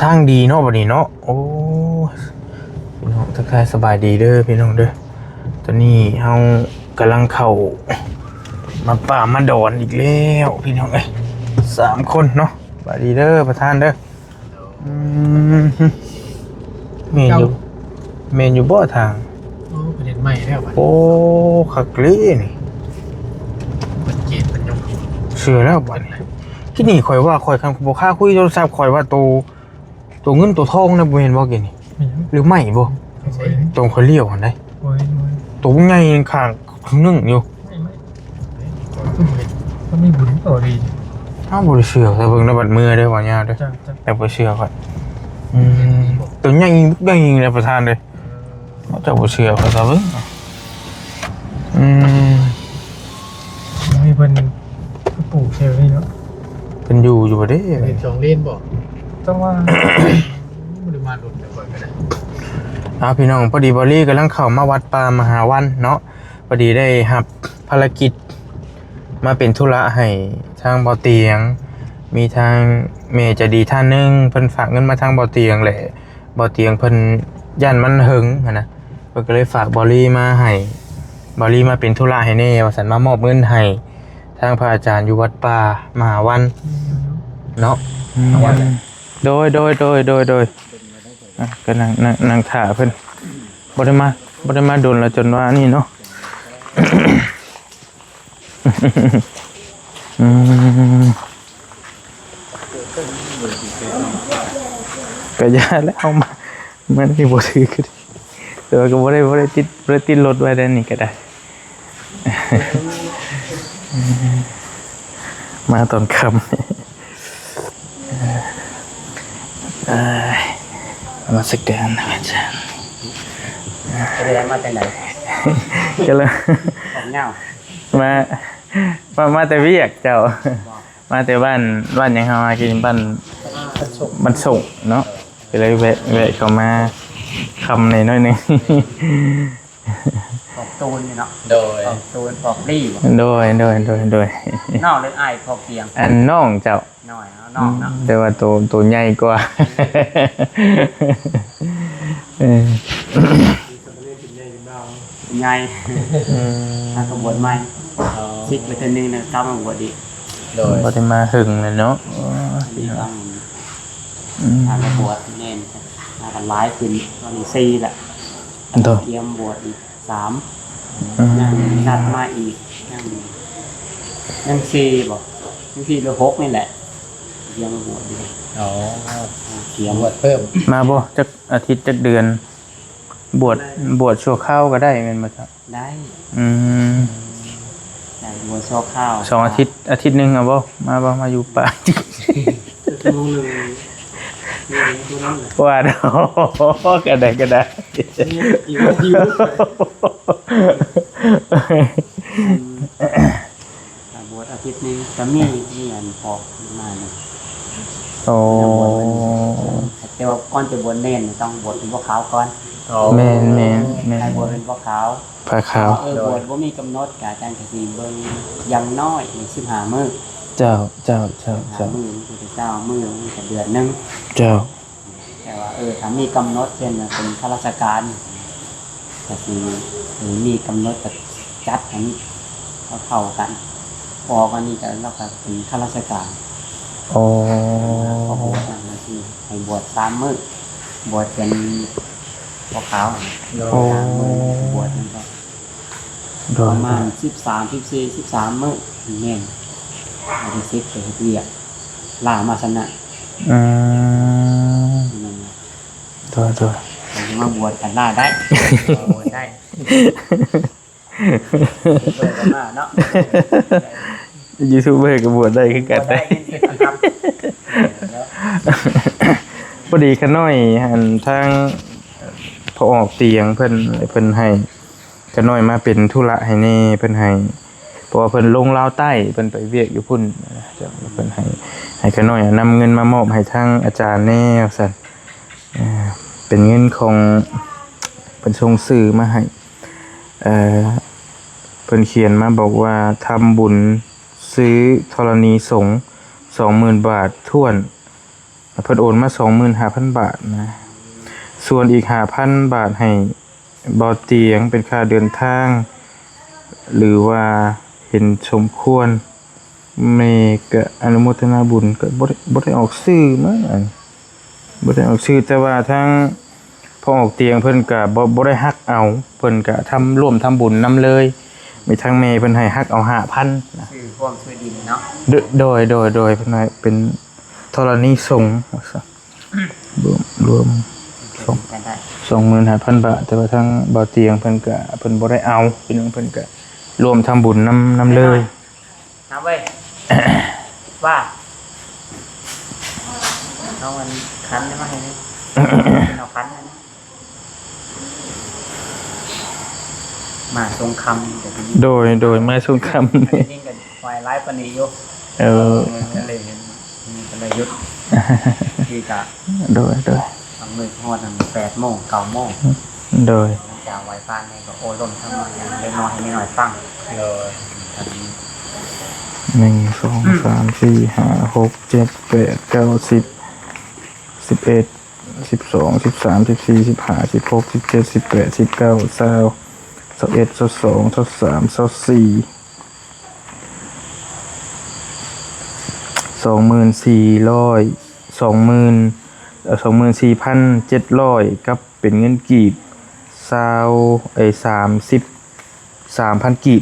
ທາງດີເນາະ ບັດນີ້ເນາະ. ໂອ້ ພີ່ນ້ອງ ທັກທາຍສະບາຍດີເດີພີ່ນ້ອງເດີ. ຕອນນີ້ເຮົາກຳລັງເຂົ້າມາປ່າມາດອນອີກແລ້ວພີ່ນ້ອງເອີຍ ສາມຄົນເນາະ. ສະບາຍດີເດີປະທານເດີ. ອືມ ແມ່ນຢູ່ ເຈົ້າ ແມ່ນຢູ່ບໍ່ທາງ? ໂອ້ ເພິ່ນເຮັດໃໝ່ແລ້ວບັດ ໂອ້ ຄັກເລີຍນີ້ ເພິ່ນເກດເພິ່ນຍົກ ເຊື່ອແລ້ວບັດນີ້. ທີ່ນີ້ຂ້ອຍວ່າ ຂ້ອຍຄັນບໍ່ຄ່າຄຸຍໂທລະສັບ ຂ້ອຍວ່າໂຕ ໂຕເງິນໂຕທອງນະ ບໍ່ແມ່ນບໍ່ກີ້ນີ້? ແມ່ນ ຫຼືໄມ້ບໍ່? ໂອ້ຍ ໂຕຂ້ອຍລ້ຽວຫັ້ນໃດ. ໂອ້ຍ ໂອ້ຍ ໂຕໃຫຍ່ຂ້າງໜຶ່ງຢູ່. ໄມ້ ໄມ້ ມັນມີບຸນຕໍ່ດີ. ເຮົາບໍ່ໄດ້ເຊື່ອ ຖ້າເບິ່ງໃນບັດເມືອເດີ ວ່າຍາວເດີ. ເຈົ້າ ເຈົ້າ ແຕ່ບໍ່ເຊື່ອຂ້ອຍ. ອືມ ໂຕໃຫຍ່ ໃຫຍ່ແຫຼະປະທານເດີ. ເຈົ້າບໍ່ເຊື່ອຂ້ອຍຊະເບິ່ງ. ອືມ ນີ້ເພິ່ນປູກແຖວນີ້ເນາະ. ເພິ່ນຢູ່ ຢູ່ບໍ່ເດ້? ເປັນສອງເລນບໍ່? ຈັ່ງວ່າ ບໍ່ໄດ້ມາດົນແລ້ວຂ້ອຍກໍໄດ້. ເອົາ ພີ່ນ້ອງ ພໍດີບາວລີກຳລັງເຂົ້າມາວັດປ່າມະຫາວັນເນາະ. ພໍດີໄດ້ຮັບພາລະກິດມາເປັນທຸລະໃຫ້ທາງບໍ່ຕຽງ. ມີທາງແມ່ໃຈດີທ່ານໜຶ່ງ ເພິ່ນຝາກເງິນມາທາງບໍ່ຕຽງ ແລະ ບໍ່ຕຽງເພິ່ນຢ້ານມັນເຫິງຫັ້ນນະ ເພິ່ນກໍເລີຍຝາກບາວລີມາໃຫ້ ບາວລີມາເປັນທຸລະໃຫ້ແດ່ວ່າຊັ້ນ ມາມອບເງິນໃຫ້ທາງພະອາຈານຢູ່ວັດປ່າມະຫາວັນເນາະ. ອືມ ໂດຍ ໂດຍ ໂດຍ ໂດຍ ໂດຍ. ອ່ະ ກໍນັ່ງ ນັ່ງ ນັ່ງຖ້າເພິ່ນ ບໍ່ໄດ້ມາ ບໍ່ໄດ້ມາດົນແລ້ວ ຈົນວ່ານີ້ເນາະ. ອືມ ກະຢ່າແລ້ວ ເອົາມາ ມັນຊິບໍ່ຖືກ ແຕ່ວ່າກໍບໍ່ໄດ້ ບໍ່ໄດ້ຕິດ ບໍ່ໄດ້ຕິດລົດໄວ້ແດ່ນີ້ກໍໄດ້ ມາຕອນຄ່ຳ. ເອີຍ ນະມັດສະການອາຈານ. ເປັນໃດ ມາຈັ່ງໃດ? ກຳລັງ ອອກຍາວ ມາ ມາ ມາແຕ່ວຽກເຈົ້າ ມາແຕ່ບ້ານ ບ້ານຫຍັງເຮົາຫາກິນ ບ້ານ ບ້ານສົງເນາະ ກໍເລີຍແວະ ແວະເຂົ້າມາຄ່ຳແດ່ໜ້ອຍໜຶ່ງ. ພອກຕູນນີ້ເນາະ. ໂດຍ ພອກຕູນ ພອກລີ້ບໍ່? ໂດຍ ໂດຍ ໂດຍ ໂດຍ. ນ້ອງ ຫຼື ອ້າຍ ພອກຕຽງ? ອັນ ນ້ອງເຈົ້າ. ນ້ອຍເນາະ ນ້ອງເນາະ. ອືມ ແຕ່ວ່າໂຕ ໂຕໃຫຍ່ກວ່າ. ເອີ ໃຫຍ່ ອືມ ຖ້າກໍບວດໃໝ່ ເອີ ສິກໄປເທື່ອໜຶ່ງນະ ກັບມາບວດອີກ. ໂດຍ ບໍ່ໄດ້ມາເຫິງແລ້ວເນາະ. ເອີ ນີ້ຕ້ອງ ອືມ ຖ້າກໍບວດແມ່ນ ຖ້າກໍຫຼາຍຂຶ້ນ ຕອນນີ້ສີ່ລະ. ໂດຍ ກຽມບວດອີກ ສາມ ອືມ ຍັງນັດມາອີກ ຍັງ ຍັງສີ່ບໍ່ ຍັງສີ່ຫຼືຫົກນີ້ແຫຼະ ກຽມບວດຢູ່. ອໍ ກຽມບວດເພີ່ມ ມາບໍ່ ຈັກອາທິດຈັກເດືອນ ບວດ ບວດຊົ່ວຄາວກໍໄດ້ແມ່ນບໍ່ເຈົ້າ? ໄດ້ ອືມ ໄດ້ ບວດຊົ່ວຄາວ ສອງອາທິດ ອາທິດໜຶ່ງເອົາບໍ່? ມາບໍ່? ມາຢູ່ປ່າ ຊົ່ວໂມງໜຶ່ງ ວ່າ ກໍໄດ້ ກໍໄດ້ ຖ້າບວດອາທິດໜຶ່ງກໍມີ ມີອັນພອກມານີ້. ໂອ້ ແຕ່ວ່າກ່ອນຈະບວດເນນຕ້ອງບວດເປັນພວກຂາວກ່ອນ. ອໍ ແມ່ນໆໆ ໃຫ້ບວດເປັນພວກຂາວ ຜ້າຂາວ. ເອີ ບວດບໍ່ມີກຳນົດ ກະອາຈານກະຊິເບິ່ງຢ່າງນ້ອຍສິບຫ້າມື້. ເຈົ້າ ເຈົ້າ ເຈົ້າ ສິບຫ້າມື້ ມື້ລະຊາວມື້ ມື້ລະເດືອນໜຶ່ງ. ເຈົ້າ ແຕ່ວ່າ ເອີ ຖ້າມີກຳນົດ ເຊັ່ນວ່າເປັນຂ້າລາຊະການ ກະຊິມີກຳນົດ ກະຈັດໃຫ້ມັນເທົ່າໆກັນ. ພໍກວ່ານີ້ກະ ລາວກະເປັນຂ້າລາຊະການ. ອໍ ພໍບວດນັ້ນກະຊິໃຫ້ບວດສາມມື້ ບວດເປັນ ພວກຂາວ. ໂອ້ ສາມມື້ບວດນັ້ນກໍ ໂດຍ ປະມານສິບສາມ ສິບສີ່ ສິບສາມມື້. ແມ່ນ ເອົາໄປສິບໄປເຮັດວຽກ ລາມາຊະນະ. ອືມ ແມ່ນ ໂດຍ ໂດຍ ມາບວດກັນລາໄດ້ ບວດໄດ້ ເປີດກັນມາເນາະ ຢູທູບເບີກໍບວດໄດ້ຄືກັນ. ບວດໄດ້ ເຫັນເຫັນນະຄັບ ພໍດີຂ້ານ້ອຍ ອັນ ທາງພໍ່ອອກຕຽງເພິ່ນ ເພິ່ນໃຫ້ຂ້ານ້ອຍມາເປັນທຸລະໃຫ້ແດ່ ເພິ່ນໃຫ້ ເພາະວ່າເພິ່ນລົງລາວໃຕ້ ເພິ່ນໄປວຽກຢູ່ພຸ້ນ ເພິ່ນໃຫ້ ໃຫ້ຂ້ານ້ອຍນຳເງິນມາມອບໃຫ້ທາງອາຈານແດ່ວ່າຊັ້ນ. ເປັນເງິນຂອງ ເພິ່ນສົ່ງຊື່ມາໃຫ້ ເອີ ເພິ່ນຂຽນມາບອກວ່າ ທຳບຸນຊື້ທໍລະນີສົງ ສອງໝື່ນບາດຖ້ວນ. ເພິ່ນໂອນມາສອງໝື່ນຫ້າພັນບາດນະ ສ່ວນອີກຫ້າພັນບາດໃຫ້ບ່າວຕຽງເປັນຄ່າເດີນທາງ ຫຼືວ່າເຫັນສົມຄວນ ແມ່ກະອະນຸໂມທະນາບຸນ ກະບໍ່ໄດ້ ບໍ່ໄດ້ອອກຊື່ມາ ອັນ ບໍ່ໄດ້ອອກຊື່ ແຕ່ວ່າທາງພໍ່ອອກຕຽງເພິ່ນກະບໍ່ ບໍ່ໄດ້ຫັກເອົາ ເພິ່ນກະທຳ ຮ່ວມທຳບຸນນຳເລີຍ ມີທາງແມ່ເພິ່ນໃຫ້ຫັກເອົາຫ້າພັນນະ ຊື່ຮ່ວມຊື່ດິນເນາະ ໂດ ໂດຍ ໂດຍ ໂດຍ ເພິ່ນໃຫ້ເປັນທໍລະນີສົງວ່າຊັ້ນ ລວມ ລວມສອງ ສອງໝື່ນຫ້າພັນບາດ ແຕ່ວ່າທາງບ່າວຕຽງເພິ່ນກະ ເພິ່ນບໍ່ໄດ້ເອົາ ເປັນຫຍັງເພິ່ນກະຮ່ວມທຳບຸນນຳ ນຳເລີຍ. ນ້ຳເວີຍ ວ່າ ເອົາອັນຂັນມາໃຫ້ນີ້ ເອົາຂັນມານີ້ ມາສົງຄຳ ໂດຍ ໂດຍ ມາສົງຄຳ ໄດ້ຍິນກັນໄວຫຼາຍປານນີ້ຢູ່ ເອີ ເອີ ກໍເລີຍເຫັນ ກໍເລີຍຢຸດ ທີ່ກະ ໂດຍ ໂດຍ ບາງມື້ຮອດນັ້ນແປດໂມງ ເກົ້າໂມງ ໂດຍ ຈາກໄຫວ້ພະນີ້ກໍໂອ້ລົມທັງເດັກນ້ອຍໃຫ້ແມ່ນ້ອຍຟັງ ໂດຍ ໜຶ່ງ ສອງ ສາມ ສີ່ ຫ້າ ຫົກ ເຈັດ ແປດ ເກົ້າ ສິບ ສິບເອັດ ສິບສອງ ສິບສາມ ສິບສີ່ ສິບຫ້າ ສິບຫົກ ສິບເຈັດ ສິບແປດ ສິບເກົ້າ ຊາວ ຊາວເອັດ ຊາວສອງ ຊາວສາມ ຊາວສີ່ ສອງໝື່ນສີ່ຮ້ອຍ ສອງໝື່ນ ເອີ ສອງໝື່ນສີ່ພັນເຈັດຮ້ອຍ ກັບເປັນເງິນກີບ ຊາວ ເອີຍ ສາມສິບສາມພັນກີບ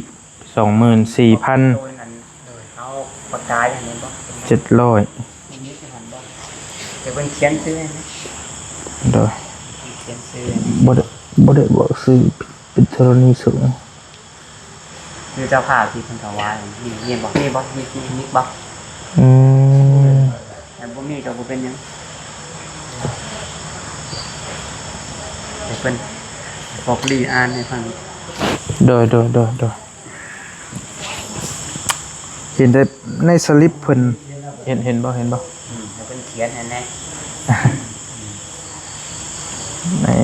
ສອງໝື່ນສີ່ພັນ ໂດຍນັ້ນ ໂດຍເຮົາປະກາດຫຍັງແມ່ນບໍ່ ເຈັດຮ້ອຍ ມີຢູ່ຫັ້ນບໍ່ ແຕ່ເພິ່ນຂຽນຊື່ໃຫ້ ໂດຍ ຂຽນຊື່ ບໍ່ໄດ້ ບໍ່ໄດ້ບອກຊື່ ເປັນທໍລະນີສົງ ຄືເຈົ້າພາບທີ່ເພິ່ນຖວາຍ ມີ ມີບໍ່ ມີບໍ່ ມີ ມີ ມີບໍ່ ອືມ ແຕ່ບໍ່ມີກໍບໍ່ເປັນຫຍັງ ໃຫ້ເພິ່ນບອກລີອ່ານໃຫ້ຟັງ ໂດຍ ໂດຍ ໂດຍ ໂດຍ ເຫັນແຕ່ໃນສະລິບເພິ່ນ ເຫັນ ເຫັນບໍ່ ເຫັນບໍ່ ອືມ ໃຫ້ເພິ່ນຂຽນໃຫ້ແດ່ ໃຫ້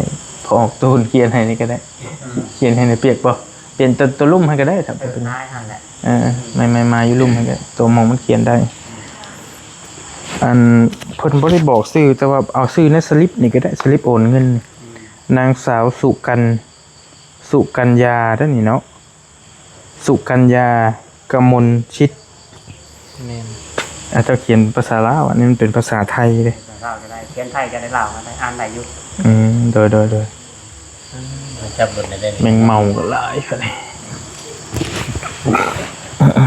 ພໍ່ອອກໂຕນຂຽນໃຫ້ນີ້ກໍໄດ້ ອືມ ຂຽນໃຫ້ໃນປຽກບໍ່ ປ່ຽນຕົວ ຕົວລຸ່ມໃຫ້ກໍໄດ້ ຖ້າເປັນ ເອີ ມາຢູ່ລຸ່ມໃຫ້ກໍ ຕົວໝ່ອງມັນຂຽນໄດ້ ອັນ ເພິ່ນບໍ່ໄດ້ບອກຊື່ ແຕ່ວ່າເອົາຊື່ໃນສະລິບນີ້ກໍໄດ້ ສະລິບໂອນເງິນ ອືມ ນາງສາວສຸກັນ ສຸກັນຍາເດ້ນີ້ເນາະ ສຸກັນຍາ ກະມົນຊິດ ແມ່ນ ອາ ເຈົ້າຂຽນພາສາລາວ ອັນນີ້ມັນເປັນພາສາໄທເດ້ ພາສາລາວກໍໄດ້ ຂຽນໄທກໍໄດ້ ລາວກໍໄດ້ ອ່ານໄດ້ຢູ່ ອືມ ໂດຍ ໂດຍ ໂດຍ ອືມ ຈັບລົດໄດ້ເດ້ ແມງເມົາກໍຫຼາຍ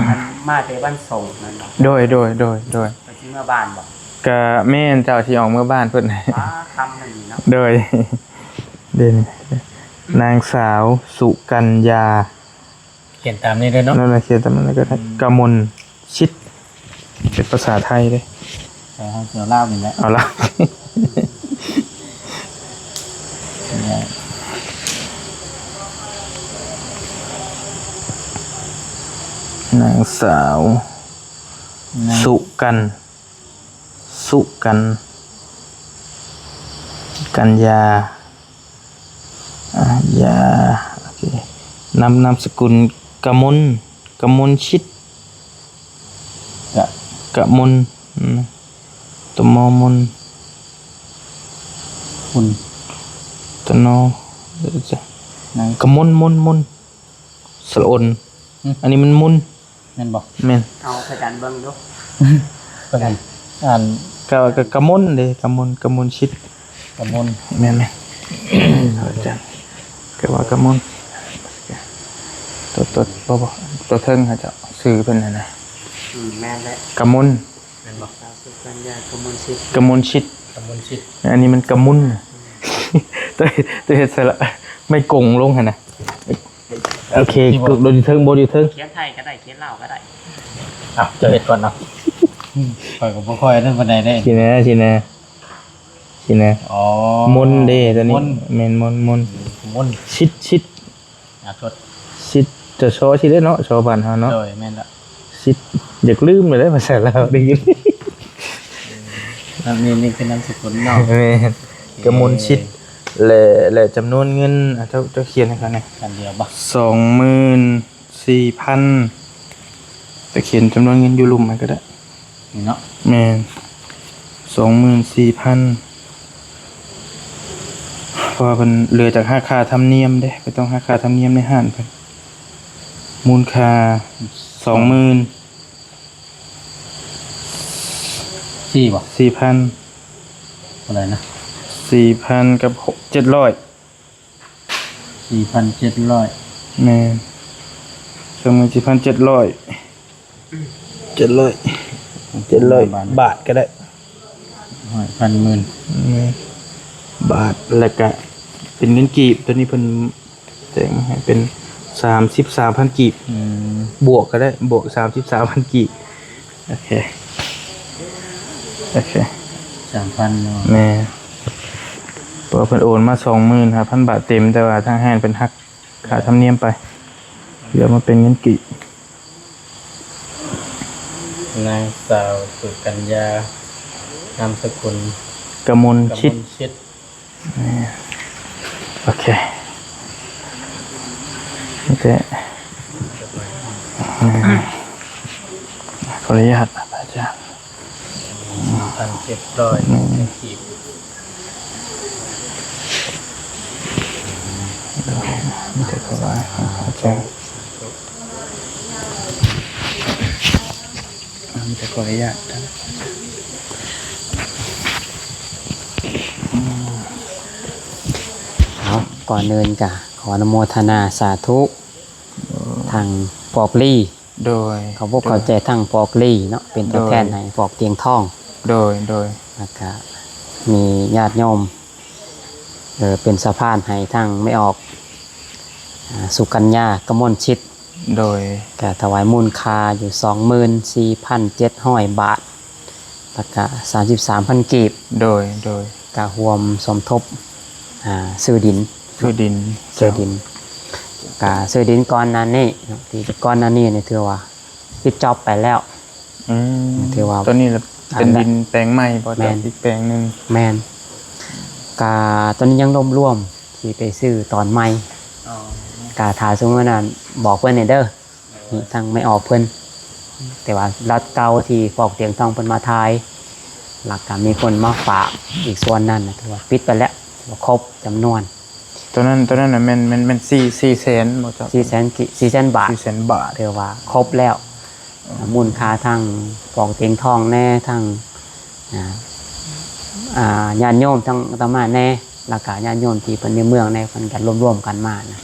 ອັນ ມາແຕ່ວັນສົກນັ້ນບໍ່ ໂດຍ ໂດຍ ໂດຍ ໂດຍ ເພິ່ນຊິເມືອບ້ານບໍ່ ກະແມ່ນ ເຈົ້າຊິອອກເມືອບ້ານເພິ່ນ ອາ ຄ່ຳນັ້ນເນາະ ໂດຍ ເດ້ ນາງສາວ ສຸກັນຍາ ຂຽນຕາມນີ້ເດີເນາະ ນັ້ນແຫຼະ ຂຽນຕາມນັ້ນກໍໄດ້ ອືມ ກະມົນຊິດ ເປັນພາສາໄທເດ້ ເອົາລາວນີ້ແຫຼະ ເອົາລາວ ນາງສາວ ນາງ ສຸກັນ ສຸກັນ ກັນຍາ ອາ ຍາ ໂອເຄ ນາມ ນາມສະກຸນ ກະມົນ ກະມົນຊິດ ກະ ກະມົນ ອືມ ຕະມໍມົນ ມຸນ ຕະນໍ ນາງ ກະມົນ ມົນ ມົນ ສະຫຼະອົນ ອືມ ອັນນີ້ມັນມຸນ ແມ່ນບໍ່? ແມ່ນ ເອົາໃສ່ກັນເບິ່ງດູ ເບິ່ງ ອ່ານ ກະ ກະ ກະມົນເດ້ ກະມົນ ກະມົນຊິດ ກະມົນ ແມ່ນ ແມ່ນ ອາຈານ ກະວ່າກະມົນ ຕົວ ຕົວ ບໍ່ ບໍ່ ຕົວເທິງເຂົາເຈົ້າ ຊື່ເພິ່ນຫັ້ນນະ ອືມ ແມ່ນແຫຼະ ກະມົນ ແມ່ນບໍ່? ກະມົນຊິດ ກະມົນຊິດ ກະມົນຊິດ ອັນນີ້ມັນກະມຸນ ຕົວ ຕົວເຮັດໃສ່ລະ ໄມ້ກົງລົງຫັ້ນນະ ໂອເຄ ກົງລົງຢູ່ເທິງ ບໍ່ຢູ່ເທິງ ຂຽນໄທກໍໄດ້ ຂຽນລາວກໍໄດ້ ອ່ະ ເຈົ້າເຮັດກ່ອນເນາະ ຂ້ອຍກໍບໍ່ຄ່ອຍນັ້ນປານໃດເດ້ ຊິນະ ຊິນະ ຊິນະ ອໍ ມົນເດ້ ຕົວນີ້ ມົນ ແມ່ນ ມົນ ມົນ ມົນ ຊິດ ຊິດ ອ່າ ທົດ ຊິດ ຈະຊອຊິເດ້ເນາະ ຊອບ້ານເຮົາເນາະ ໂດຍ ແມ່ນລະ ຊິດ ຢາກລືມໄປເລີຍພາສາລາວໄດ້ຍິນ ອັນນີ້ ນີ້ຄືນາມສະກຸນເນາະ ແມ່ນ ກະມົນຊິດ ແລະ ແລະ ຈຳນວນເງິນ ອ່າ ເຈົ້າ ເຈົ້າຂຽນໃຫ້ຂ້ອຍແດ່ ອັນດຽວບໍ່ ສອງໝື່ນສີ່ພັນ ຈະຂຽນຈຳນວນເງິນຢູ່ລຸ່ມໃຫ້ກໍໄດ້ ນີ້ເນາະ ແມ່ນ ສອງໝື່ນສີ່ພັນ ເພາະວ່າເພິ່ນເຫຼືອຈາກຫັກຄ່າທຳນຽມເດ້ ເພິ່ນຕ້ອງຫັກຄ່າທຳນຽມໃນຮ້ານເພິ່ນ ມູນຄ່າສອງໝື່ນ ສີ່ບໍ່? ສີ່ພັນ ເທົ່າໃດນະ? ສີ່ພັນກັບ ເຈັດຮ້ອຍ ສີ່ພັນເຈັດຮ້ອຍ ແມ່ນ ສອງໝື່ນສີ່ພັນເຈັດຮ້ອຍ ເຈັດຮ້ອຍ ເຈັດຮ້ອຍບາດກໍໄດ້ ຮ້ອຍ ພັນ ໝື່ນ ແມ່ນ ບາດ ແລ້ວກະເປັນເງິນກີບ ໂຕນີ້ເພິ່ນແຈ້ງມາໃຫ້ເປັນສາມສິບສາມພັນກີບ ອືມ ບວກກໍໄດ້ ບວກສາມສິບສາມພັນກີບ ໂອເຄ ໂອເຄ ສາມພັນເນາະ ແມ່ນ ເພາະວ່າເພິ່ນໂອນມາສອງໝື່ນຫ້າພັນບາດເຕັມ ແຕ່ວ່າທາງຮ້ານເພິ່ນຫັກຄ່າທຳນຽມໄປ ເຫຼືອມາເປັນເງິນກີບ ນາງສາວ ສຸກັນຍາ ນາມສະກຸນ ກະມົນຊິດ ກະມົນຊິດ ແມ່ນ ໂອເຄ ມີແຕ່ ແມ່ນ ຂໍອະນຸຍາດ ອາຈານ ສີ່ພັນເຈັດຮ້ອຍ ແມ່ນ ເງິນກີບ ມີແຕ່ຂໍອະນຸຍາດ ອາຈານ ມີແຕ່ຂໍອະນຸຍາດ ເອົາ ກ່ອນອື່ນກະຂໍອະນຸໂມທະນາສາທຸ ທາງປອກລີ ໂດຍ ເຂົ້າອົກເຂົ້າໃຈທາງປອກລີເນາະ ເປັນຕົວແທນໃຫ້ປອກຕຽງທອງ ໂດຍ ໂດຍ ແລ້ວກະມີຍາດໂຍມ ເອີ ເປັນສະພານໃຫ້ທາງແມ່ອອກ ອາ ສຸກັນຍາ ກະມົນຊິດ ໂດຍ ກະຖວາຍມູນຄ່າຢູ່ສອງໝື່ນສີ່ພັນເຈັດຮ້ອຍບາດ ແລ້ວກະສາມສິບສາມພັນກີບ ໂດຍ ໂດຍ ກະຮ່ວມສົມທົບ ອາ ຊື້ດິນ ຊື້ດິນ ຊື້ດິນ ເຈົ້າ ກະຊື້ດິນກ່ອນໜ້ານີ້ເນາະ ທີ່ກ່ອນໜ້ານີ້ນີ້ຖືວ່າປິດຈອບໄປແລ້ວ ອືມ ຖືວ່າ ຕອນນີ້ລະເປັນດິນແປງໃໝ່ບໍ່? ແມ່ນ ອີກແປງໜຶ່ງ ແມ່ນ ກະຕອນນີ້ຍັງລວບລວມທີ່ໄປຊື້ຕອນໃໝ່ ອໍ ກະຖ້າສົມມຸດນັ້ນບອກເພິ່ນແດ່ເດີ ນີ້ທາງແມ່ອອກເພິ່ນ ແຕ່ວ່າລັອດເກົ່າທີ່ປອກຕຽງທອງເພິ່ນມາຖ່າຍ ແລ້ວກະມີຄົນມາຝາກອີກສ່ວນນັ້ນນະ ຖືວ່າປິດໄປແລ້ວ ບໍ່ຄົບຈຳນວນ ໂຕນັ້ນ ໂຕນັ້ນນະແມ່ນ ແມ່ນ ແມ່ນສີ່ ສີ່ແສນບໍ່ເຈົ້າ? ສີ່ແສນກີບ ສີ່ແສນບາດ ສີ່ແສນບາດ ຖືວ່າຄົບແລ້ວ ອໍ ມູນຄ່າທັງປອກຕຽງທອງແດ່ ທັງ ອ່າ ອ່າ ຍາດໂຍມທາງອາດຕະມາແດ່ ແລ້ວກະຍາດໂຍມທີ່ເພິ່ນໃນເມືອງແດ່ ເພິ່ນກະລວມໆກັນມານະ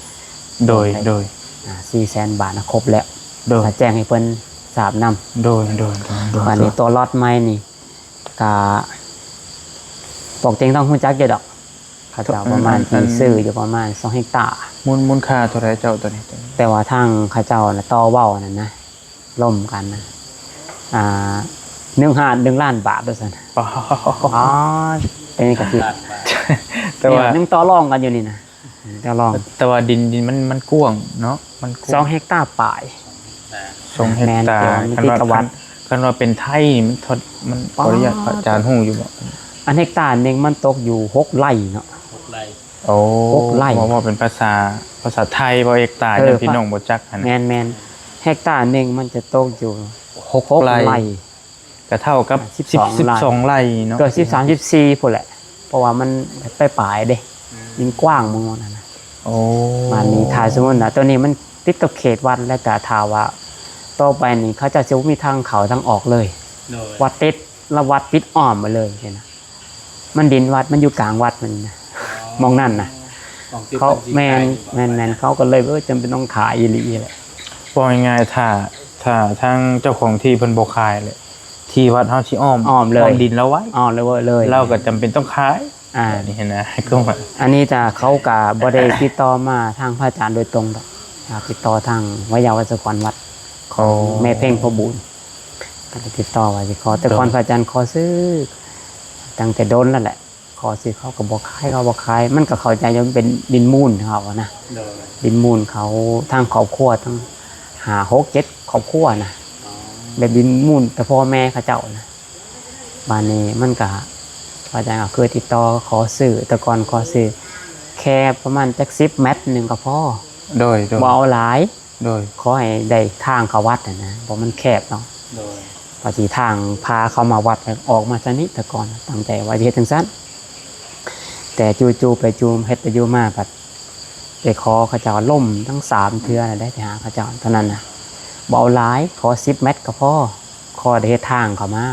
ໂດຍ ໂດຍ ອ່າ ສີ່ແສນບາດນະ ຄົບແລ້ວ ໂດຍ ກະແຈ້ງໃຫ້ເພິ່ນຊາບນຳ ໂດຍ ໂດຍ ໂດຍ ໂດຍ ບາດນີ້ໂຕລັອດໃໝ່ນີ້ກະ ປອກຕຽງທອງຮູ້ຈັກຢູ່ດອກ ເຂົາເຈົ້າປະມານ ອັນ ທີ່ ອັນ ຊື້ຢູ່ປະມານສອງເຮັກຕາ ມູນ ມູນຄ່າເທົ່າໃດເຈົ້າໂຕນີ້? ແຕ່ວ່າທາງເຂົາເຈົ້ານະຕໍ່ເວົ້ານັ້ນນະ ລົມກັນນະ ອ່າ ໜຶ່ງ ຫ້າ ໜຶ່ງລ້ານບາດວ່າຊັ້ນ ປາດ ອໍ ແຕ່ນີ້ກະຊິ ແຕ່ວ່າຍັງຕໍ່ລອງກັນຢູ່ນີ້ນະ ຕໍ່ລອງ ແຕ່ວ່າດິນ ດິນມັນ ມັນກວ້າງເນາະ ມັນກວ້າງ ສອງເຮັກຕາປາຍ ສອງເຮັກຕາ ແມ່ນ ແຕ່ວ່າມັນຕິດຕະວັດ ຄັນວ່າ ຄັນ ຄັນວ່າເປັນໄທມັນເທົ່າ ມັນ ຂໍອະນຸຍາດ ພະອາຈານຮູ້ຢູ່ບໍ່? ອັນເຮັກຕາໜຶ່ງມັນຕົກຢູ່ຫົກໄຮ່ເນາະ ຫົກໄຮ່ ໂອ້ ຫົກໄຮ່ ເວົ້າ ເວົ້າເປັນພາສາ ພາສາໄທ ເວົ້າເຮັກຕາ ເອີ ຢ້ານພີ່ນ້ອງບໍ່ຈັກຫັ້ນນະ ແມ່ນໆ ເຮັກຕາໜຶ່ງມັນຈະຕົກຢູ່ຫົກ ຫົກໄຮ່ ໄຮ່ ກະເທົ່າກັບສິບສອງ ສິບສອງໄຮ່ເນາະ ເກືອບສິບສາມ ສິບສີ່ພຸ້ນແຫຼະ ເພາະວ່າມັນປາຍໆເດ້ ອືມ ດິນກວ້າງໝົດຫັ້ນນະ ໂອ້ ບາດນີ້ຖ້າສົມມຸດນະ ໂຕນີ້ມັນຕິດກັບເຂດວັດ ແລ້ວກະຖ້າວ່າຕໍ່ໄປນີ້ເຂົາເຈົ້າຊິບໍ່ມີທາງເຂົ້າທາງອອກເລີຍ ໂດຍ ວັດຕິດ ລະວັດປິດອ້ອມໄປເລີຍຊີ້ນະ ມັນດິນວັດ ມັນຢູ່ກາງວັດມັນນະ ອໍ ໝ່ອງນັ້ນນະ ເຂົາ ແມ່ນ ແມ່ນໆ ເຂົາກໍເລີຍ ເອີ ຈຳເປັນຕ້ອງຂາຍອີ່ຫຼີແຫຼະ ເວົ້າງ່າຍໆ ຖ້າ ຖ້າທາງເຈົ້າຂອງທີ່ເພິ່ນບໍ່ຂາຍແຫຼະ ທີ່ວັດເຮົາຊິອ້ອມ ອ້ອມເລີຍ ອ້ອມດິນລາວໄວ້ ອ້ອມເລີຍ ເລີຍ ລາວກໍຈຳເປັນຕ້ອງຂາຍ ອ່າ ນີ້ນະ ຄືວ່າ ອັນນີ້ຈະ ເຂົາກະບໍ່ໄດ້ຕິດຕໍ່ມາທາງພະອາຈານໂດຍຕົງດອກ ອ່າ ຕິດຕໍ່ທາງໄວຍາວັດສະກອນວັດ ຂອງ ອໍ ແມ່ເພັງ ພໍ່ບຸນ ກໍໄດ້ຕິດຕໍ່ວ່າຊິຂໍ ແຕ່ກ່ອນ ໂດຍ ພະອາຈານຂໍຊື້ ຕັ້ງແຕ່ດົນແລ້ວແຫຼະ ຂໍຊື້ ເຂົາກໍບໍ່ຂາຍ ເຂົາບໍ່ຂາຍ ມັນກໍເຂົ້າໃຈຢູ່ ມັນເປັນດິນມູນເຂົານະ ໂດຍ ດິນມູນເຂົາ ທາງຄອບຄົວ ທັງຫ້າ ຫົກ ເຈັດ ຄອບຄົວນະ ອໍ ແບບດິນມູນແຕ່ພໍ່ແມ່ເຂົາເຈົ້ານະ ບາດນີ້ມັນກະ ພະອາຈານກໍເຄີຍຕິດຕໍ່ຂໍຊື້ ແຕ່ກ່ອນຂໍຊື້ແຄ່ປະມານຈັກສິບແມັດໜຶ່ງກໍພໍ ໂດຍ ໂດຍ ບໍ່ເອົາຫຼາຍ ໂດຍ ຂໍໃຫ້ໄດ້ທາງເຂົ້າວັດຫັ້ນນະ ເພາະມັນແຄບເນາະ ໂດຍ ວ່າຊິທາງພາເຂົ້າມາວັດ ອອກມາຊະນີ້ ແຕ່ກ່ອນຕັ້ງໃຈວ່າຊິເຮັດຈັ່ງຊັ້ນ ແຕ່ຈູ່ໆໄປຈູ່ ເຮັດໄປຢູ່ມາ ບັດໄປຂໍເຂົາເຈົ້າ ລົ້ມທັງສາມເທື່ອແລ້ວໄດ໋ ໄປຫາເຂົາເຈົ້າຕອນນັ້ນນະ ບໍ່ເອົາຫຼາຍ ຂໍສິບແມັດກໍພໍ ຂໍໄດ້ເຮັດທາງເຂົ້າມາ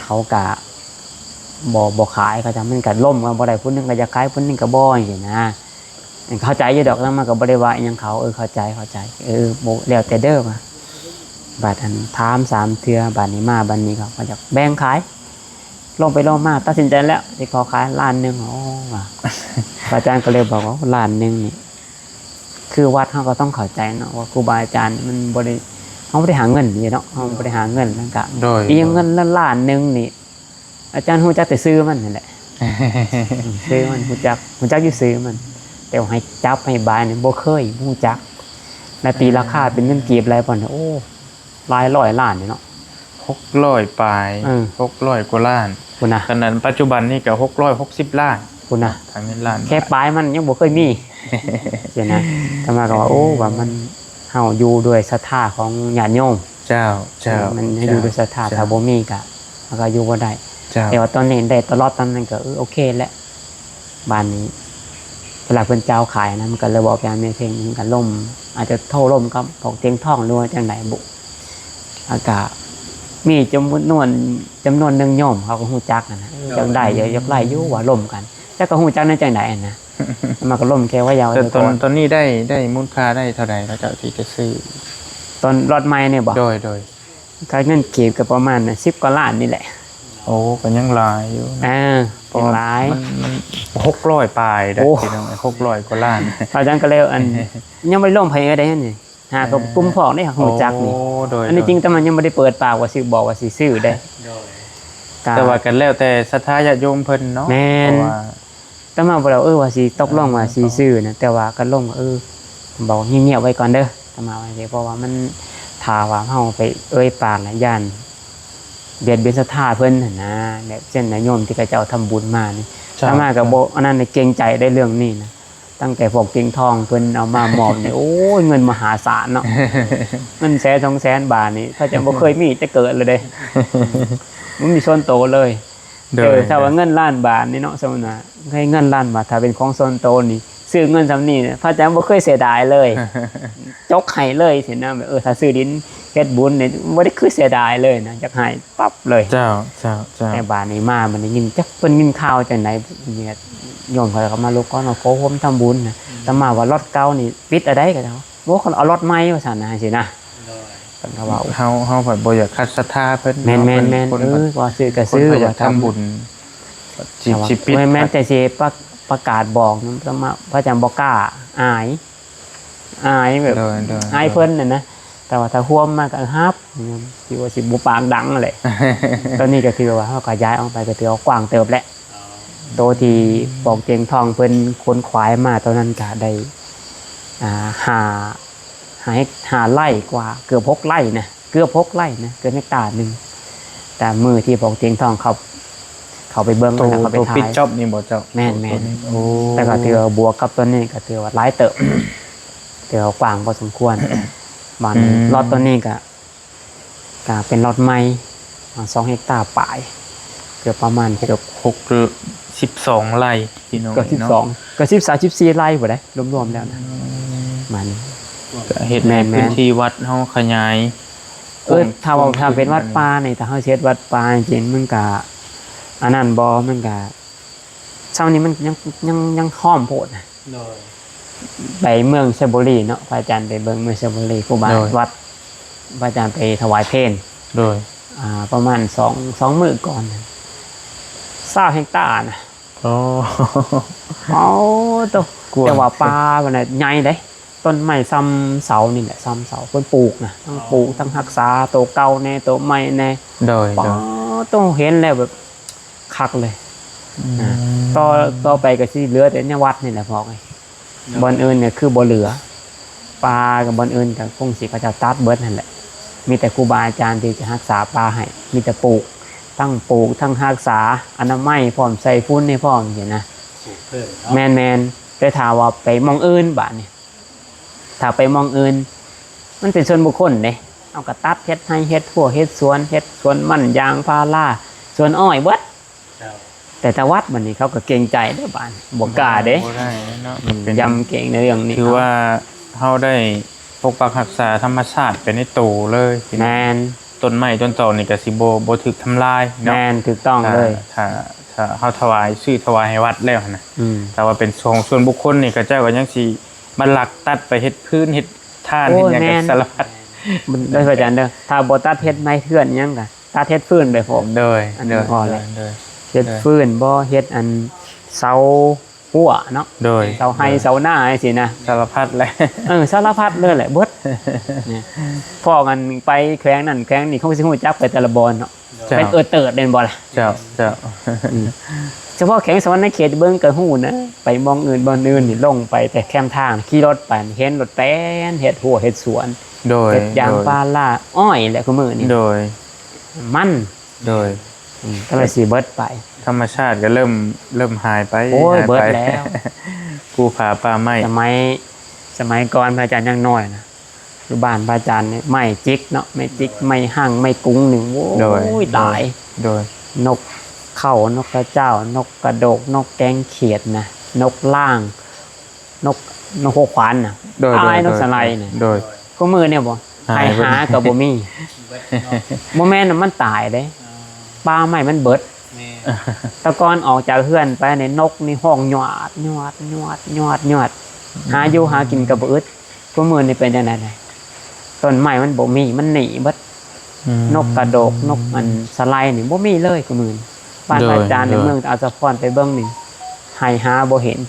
ເຂົາກະບໍ່ ບໍ່ຂາຍ ເຂົາເຈົ້າ ມັນກະລົ້ມກັນບໍ່ໄດ້ ຜູ້ໜຶ່ງກໍຢາກຂາຍ ຜູ້ໜຶ່ງກໍບໍ່ ຈັ່ງຊີ້ນະ. ເຂົ້າໃຈຢູ່ດອກ ແລ້ວມັນກໍບໍ່ໄດ້ວ່າອີ່ຫຍັງເຂົາ ເອີ ເຂົ້າໃຈ ເຂົ້າໃຈ ເອີ ບໍ່ ແລ້ວແຕ່ເດີວ່າ. ບາດອັນຖາມສາມເທື່ອ ບາດນີ້ມາ ບາດນີ້ເຂົາກໍຢາກແບ່ງຂາຍ ລົມໄປລົມມາຕັດສິນໃຈແລ້ວ ຊິຂໍຂາຍລ້ານໜຶ່ງ. ໂອ້ ວ່າ ພະອາຈານກໍເລີຍບອກວ່າ ລ້ານໜຶ່ງນີ້ ຄືວັດເຮົາກໍຕ້ອງເຂົ້າໃຈເນາະ ວ່າຄູບາອາຈານມັນບໍ່ໄດ້ ເຮົາບໍ່ໄດ້ຫາເງິນເດ້ເນາະ ເຮົາບໍ່ໄດ້ຫາເງິນ ມັນກະ ໂດຍ ອີ່ຫຍັງ ໂດຍ ເງິນລ້ານໜຶ່ງນີ້ ອາຈານຮູ້ຈັກແຕ່ຊື່ມັນຫັ້ນແຫຼະ ຊື່ມັນ ຮູ້ຈັກ ຮູ້ຈັກຢູ່ຊື່ມັນ ແຕ່ວ່າໃຫ້ຈັບໃຫ້ບາຍນີ້ບໍ່ເຄີຍ ບໍ່ຮູ້ຈັກ ແລ້ວຕີລາຄາເປັນເງິນກີບຫຼາຍປານໃດ ໂອ້ ຫຼາຍຮ້ອຍລ້ານເດເນາະ ຫົກຮ້ອຍປາຍ ເອີ ຫົກຮ້ອຍກວ່າລ້ານ ພຸ້ນນະ ຂະໜາດປັດຈຸບັນນີ້ກໍຫົກຮ້ອຍຫົກສິບລ້ານ ພຸ້ນນະ ຖ້າເງິນລ້ານ ແຄ່ປາຍມັນຍັງບໍ່ເຄີຍມີ ຊີ້ນະ. ອາຕະມາກໍວ່າ ໂອ້ ວ່າມັນ ເຮົາຢູ່ດ້ວຍສັດທາຂອງຍາດໂຍມ ເຈົ້າ ເຈົ້າ ມັນຢູ່ດ້ວຍສັດທາ ເຈົ້າ ຖ້າບໍ່ມີກໍ ມັນກໍຢູ່ບໍ່ໄດ້ ເຈົ້າ ແຕ່ວ່າຕອນນີ້ໄດ້ຕະຫຼອດຕອນນັ້ນກໍ ເອີ ໂອເຄແຫຼະ. ບາດນີ້ເວລາເພິ່ນຈະເອົາຂາຍນະ ມັນກໍເລີຍບອກແກ່ແມ່ເພັງ ມັນກໍລົມ ອາດຈະໂທລົມກັບພວກຕຽງທອງ ຫຼືວ່າຈັ່ງໃດບຸ ແລ້ວກໍມີຈຳນວນ ຈຳນວນໜຶ່ງໂຍມເຂົາກໍຮູ້ຈັກຫັ້ນນະ ເອີ ຢາກໄດ້ ຢາກໄດ້ຢູ່ວ່າລົມກັນ ຈັກກໍຮູ້ຈັກແນວຈັ່ງໃດຫັ້ນນະ ມັນກໍລົມແຄ່ວ່າຢາກ ແຕ່ຕອນ ຕອນນີ້ໄດ້ ໄດ້ມູນຄ່າໄດ້ເທົ່າໃດ ເຂົາເຈົ້າທີ່ຈະຊື້ ຕອນລັອດໃໝ່ນີ້ບໍ? ໂດຍ ໂດຍ ຂາຍເງິນກີບກໍປະມານສິບກວ່າລ້ານນີ້ແຫຼະ. ໂອ້ ກໍຍັງຫຼາຍຢູ່ນະ ເອີ ຍັງຫຼາຍ ມັນ ມັນຫົກຮ້ອຍປາຍເດ້ ໂອ້ ພີ່ນ້ອງ ຫົກຮ້ອຍກວ່າລ້ານ. ອາຈານກໍເລີຍ ອັນ ຍັງບໍ່ໄດ້ລົມໃຜເອີໃດນີ້ ຫາກໍ ເອີ ກຸ່ມພວກນີ້ຮູ້ຈັກນີ້ ໂອ້ ໂດຍ ອັນນີ້ ໂດຍ ຈິງ ແຕ່ມັນຍັງບໍ່ໄດ້ເປີດປາກວ່າຊິບອກວ່າຊິຊື້ເດ້ ໂດຍ ກໍ ແຕ່ວ່າກໍແລ້ວແຕ່ສັດທາຍາດໂຍມເພິ່ນເນາະ ແມ່ນ ເພາະວ່າ ອາຕະມາບໍ່ໄດ້ ເອີ ວ່າຊິຕົກລົງວ່າຊິຊື້ນະ ເອີ ແຕ່ວ່າກໍລົງ ເອີ ບອກງຽບໆໄວ້ກ່ອນເດີ ອາຕະມາວ່າຈັ່ງຊີ້ ເພາະວ່າມັນ ຖ້າວ່າເຮົາໄປເອີ່ຍປາກນະ ຢ້ານບຽດບຽນສັດທາເພິ່ນຫັ້ນນະ ແບບເຊັ່ນນະໂຍມທີ່ເຂົາເຈົ້າທຳບຸນມານີ້ ເຈົ້າ ອາຕະມາກໍບໍ່ ເຈົ້າ ອັນນັ້ນ ເກງໃຈໃນເລື່ອງນີ້ນະ ຕັ້ງແຕ່ພວກຕຽງທອງເພິ່ນເອົາມາມອບນີ້ ໂອ້ຍ ເງິນມະຫາສານເນາະ ເງິນແສນສອງແສນບາດນີ້ ເຂົາເຈົ້າບໍ່ເຄີຍມີແຕ່ເກີດເລີຍເດ້ ບໍ່ມີສ່ວນໂຕເລີຍ. ໂດຍ ເອີ ຖ້າວ່າເງິນລ້ານບາດນີ້ເນາະ ສົມມຸດວ່າເງິນລ້ານບາດ ຖ້າເປັນຂອງສ່ວນໂຕນີ້ ຊື້ເງິນສ່ຳນີ້ ພະອາຈານບໍ່ເຄີຍເສຍດາຍເລີຍ ຈົກໃຫ້ເລີຍຊີ້ນະ ແບບ ເອີ ຖ້າຊື້ດິນເຮັດບຸນນີ້ ບໍ່ໄດ້ຄືເສຍດາຍເລີຍນະ ຢາກໃຫ້ປັບເລີຍ. ເຈົ້າ ເຈົ້າ ເຈົ້າ ແຕ່ບາດນີ້ມາ ມັນໄດ້ຍິນ ຈັກເພິ່ນຍິນຂ່າວຈັ່ງໃດ ຍາດໂຍມເຂົາກໍມາລົບກ່ອນ ມາຂໍຮ່ວມທຳບຸນນະ ອືມ ອາຕະມາວ່າລັອດເກົ່ານີ້ປິດອັນໃດກໍເຈົ້າ ບໍ່ ເຂົາເອົາລັອດໃໝ່ວ່າຊັ້ນນະ ຈັ່ງຊີ້ນະ ໂດຍ ເພິ່ນກໍເວົ້າ ເຮົາ ເຮົາພັດບໍ່ຢາກຂັດສັດທາເພິ່ນ ແມ່ນໆ ເນາະ ເພິ່ນ ເອີ ວ່າຊື້ກໍຊື້ ຄົນເພິ່ນຢາກທຳບຸນ ຊິ ຊິປິດ ແມ່ນໆ ແຕ່ຊິປະ ປະກາດບອກນຳ ອາຕະມາ ພະອາຈານບໍ່ກ້າ ອາຍ ອາຍແບບ ໂດຍ ໂດຍ ອາຍເພິ່ນຫັ້ນນະ ແຕ່ວ່າຖ້າຮ່ວມມາກໍຮັບ ຄືວ່າຊິບໍ່ປາກດັງຫັ້ນແຫຼະ ຕອນນີ້ກໍຖືວ່າເຮົາຂະຫຍາຍອອກໄປ ກໍຖືວ່າກວ້າງເຕີບແຫຼະ ໂຕທີ່ພວກຕຽງທອງເພິ່ນຂົນຂວາຍມາຕອນນັ້ນກໍໄດ້ ອ່າ ຫ້າ ຫ້າເຮັກ ຫ້າໄຮ່ກວ່າ ເກືອບຫົກໄຮ່ນະ ເກືອບຫົກໄຮ່ນະ ເກືອບເຮັກຕາໜຶ່ງ ແຕ່ມື້ທີ່ພວກຕຽງທອງເຂົາ ເຂົາໄປເບິ່ງ ໂຕ ນະ ເຂົາໄປ ໂຕ ຖ່າຍ ປິດຈອບນີ້ບໍ່ເຈົ້າ? ແມ່ນໆ ໂຕນີ້ ໂອ້ ແຕ່ກໍຖືວ່າບວກກັບຕົວນີ້ກໍຖືວ່າຫຼາຍເຕີບ ຖືວ່າກວ້າງພໍສົມຄວນ ບາດນີ້ ອືມ ລັອດຕົວນີ້ກໍ ກະເປັນລັອດໃໝ່ ສອງເຮັກຕາປາຍ ເກືອບປະມານເກືອບ ຫົກ ສິບສອງໄຮ່ພີ່ນ້ອງ ເກືອບສິບສອງ ເນາະ ກໍສິບສາມ ສິບສີ່ໄຮ່ພຸ້ນໃດ໋ ລວມໆແລ້ວນະ ອືມ ມັນ ກະເຮັດໃຫ້ ແມ່ນໆ ພື້ນທີ່ວັດເຮົາຂະຫຍາຍ ເອີ ຖ້າວ່າ ກວ້າງ ຖ້າເປັນວັດປ່ານີ້ ຖ້າເຮົາຊິເຮັດວັດປ່າຈິງໆ ມັນກະ ອັນນັ້ນບໍ່ ມັນກະ ຊ່ຳນີ້ມັນຍັງ ຍັງ ຍັງຫ້ອມໂພດນະ ໂດຍ ໄປເມືອງໄຊບູລີເນາະ ພະອາຈານໄປເບິ່ງເມືອງໄຊບູລີ ຄູບາ ໂດຍ ວັດ ພະອາຈານໄປຖວາຍເພນ ໂດຍ ອ່າ ປະມານສອງ ສອງມື້ກ່ອນ ຊາວເຮັກຕານະ ໂອ້ ເອົາໂຕ ກວ້າງ ແຕ່ວ່າປ່າມັນນະໃຫຍ່ເດ້ ຕົ້ນໄມ້ຊ່ຳເສົານີ້ແຫຼະ ຊ່ຳເສົາ ເພິ່ນປູກນະ ທັງປູກ ອໍ ທັງຮັກສາ ໂຕເກົ່າແດ່ ໂຕໃໝ່ແດ່ ໂດຍ ປາ ໂດຍ ໂຕ ເຫັນແລ້ວແບບ ຄັກເລີຍ ອືມ ນະ ຕໍ່ ຕໍ່ໄປກໍຊິເຫຼືອແຕ່ໃນວັດນີ້ແຫຼະພວກເອີຍ ເນາະ ບ່ອນອື່ນນີ້ຄືບໍ່ເຫຼືອ ປ່າກັບບ່ອນອື່ນກໍຄົງຊິເຂົາເຈົ້າຕັດເບິດຫັ້ນແຫຼະ ມີແຕ່ຄູບາອາຈານທີ່ຈະຮັກສາປ່າໃຫ້ ມີແຕ່ປູກ ທັງປູກ ທັງຮັກສາ ອະນາໄມພ້ອມ ໃສ່ຝຸ່ນໃຫ້ພ້ອມ ຈັ່ງຊີ້ນະ ປູກເພີ່ມເນາະ ແມ່ນໆ ແຕ່ຖ້າວ່າໄປໝ່ອງອື່ນບາດນີ້ ຖ້າໄປໝ່ອງອື່ນ ມັນເປັນສ່ວນບຸກຄົນເດ້ ເຮົາກໍຕັດເຮັດໄຮ່ເຮັດຮົ້ວເຮັດສວນ ເຮັດສວນມັນ ຢາງພາລາ ສວນອ້ອຍເບິດ. ເຈົ້າ. ແຕ່ທາງວັດບັດນີ້ເຂົາກໍເກງໃຈເດ້ບາດ ບໍ່ກ້າເດ້. ບໍ່ໄດ້ເນາະ ອືມ ເປັນ ຢຳເກງໃນເລື່ອງນີ້ ຖືວ່າເຮົາໄດ້ປົກປັກຮັກສາທຳມະຊາດໄປໃນໂຕເລີຍ. ແມ່ນ. ຕົ້ນໄມ້ຕົ້ນຕອກນີ້ກໍຊິບໍ່ ບໍ່ຖືກທຳລາຍເນາະ. ແມ່ນ ຖືກຕ້ອງເລີຍ. ຖ້າ ຖ້າ ຖ້າເຮົາຖວາຍ ຊື້ຖວາຍໃຫ້ວັດແລ້ວຫັ້ນນະ. ອືມ. ຖ້າວ່າເປັນຂອງສ່ວນບຸກຄົນນີ້ ເຂົາເຈົ້າກໍຍັງຊິມາລັກຕັດໄປເຮັດຟືນເຮັດຖ່ານ ໂອ້ຍ ເຮັດຫຍັງ ແມ່ນ ກໍສາລະພັດ. ມັນ ເດີອາຈານເດີ ຖ້າບໍ່ຕັດເຮັດໄມ້ເຖື່ອນຫຍັງກໍຕັດເຮັດຟືນໄປພ້ອມ. ໂດຍ ອັນນີ້ ໂດຍ ພໍແລ້ວ ໂດຍ ເຮັດຟືນບໍ່ ເຮັດອັນເສົາ ຮົ້ວເນາະ. ໂດຍ ເສົາໄຮ່ ໂດຍ ເສົານາຈັ່ງຊີ້ນະ ສາລະພັດແຫຼະ. ເອີ ສາລະພັດເລີຍແຫຼະ ເບິດ. ນີ້ ພໍກັນໄປແຂວງນັ້ນແຂວງນີ້ ເຂົາກໍຊິຮູ້ຈັກໄປແຕ່ລະບ່ອນເນາະ. ເຈົ້າ. ເປັນເອີເຕີດແມ່ນບໍ່ລະ? ເຈົ້າ ເຈົ້າ. ອືມ ສະເພາະແຂວງສະຫວັນນະເຂດເບິ່ງກໍຮູ້ນະ ໄປໝ່ອງອື່ນບ່ອນອື່ນນີ້ ລົງໄປແຕ່ແຄມທາງ ຂີ່ລົດໄປ ເຫັນລົດແລ່ນເຮັດຮົ້ວເຮັດສວນ. ໂດຍ ເຮັດຢາງ ໂດຍ ພາລາ ອ້ອຍແຫຼະ ຄຸມື້ນີ້. ໂດຍ ມັນ ໂດຍ ອືມ ກໍເລີຍຊິເບິດໄປ ທຳມະຊາດກໍເລີ່ມ ເລີ່ມຫາຍໄປ. ໂອ້ຍ ຫາຍໄປ ເບິດແລ້ວ ພູຜາປ່າໄມ້. ສະໄໝ ສະໄໝກ່ອນພະອາຈານຍັງນ້ອຍນະ ຢູ່ບ້ານພະອາຈານນີ້ ໄມ້ຈິກເນາະ ໄມ້ຈິກ ໂດຍ ໄມ້ຮັງ ໄມ້ກຸງນີ້ ໂອ້ຍ ໂດຍ ຫຼາຍ. ໂດຍ ນົກເຂົາ ນົກກະເຈົ້າ ນົກກະໂດກ ນົກແກງຂຽດນະ ນົກລ່າງ ນົກ ນົກຫົວຂວານນະ. ໂດຍ ອ້າຍ ໂດຍ ນົກສະໄລນະ. ໂດຍ ຄູ່ມື້ນີ້ບໍ່ ຫາຍ ຫາກໍບໍ່ມີ. ບໍ່ແມ່ນນະ ມັນຕາຍເດ້ ປ່າໄມ້ມັນເບິດ. ແມ່ນ. ແຕ່ກ່ອນອອກຈາກເຮືອນໄປນີ້ ນົກນີ້ຮ້ອງຍອດ ຍອດ ຍອດ ຍອດ ຍອດ ຫາຢູ່ຫາກິນກໍບໍ່ອຶດ. ຄູ່ມື້ນີ້ເປັນຈັ່ງໃດແດ່? ຕົ້ນໄມ້ມັນບໍ່ມີ ມັນໜີເບິດ. ອືມ ນົກກະໂດກ ນົກອັນສະໄລນີ້ບໍ່ມີເລີຍຄູ່ມື້. ບ້ານ ໂດຍ ພະອາຈານໃນ ໂດຍ ເມືອງຕາດສະພອນໄປເບິ່ງນີ້ ໄຮ່ຫາບໍ່ເຫັນ.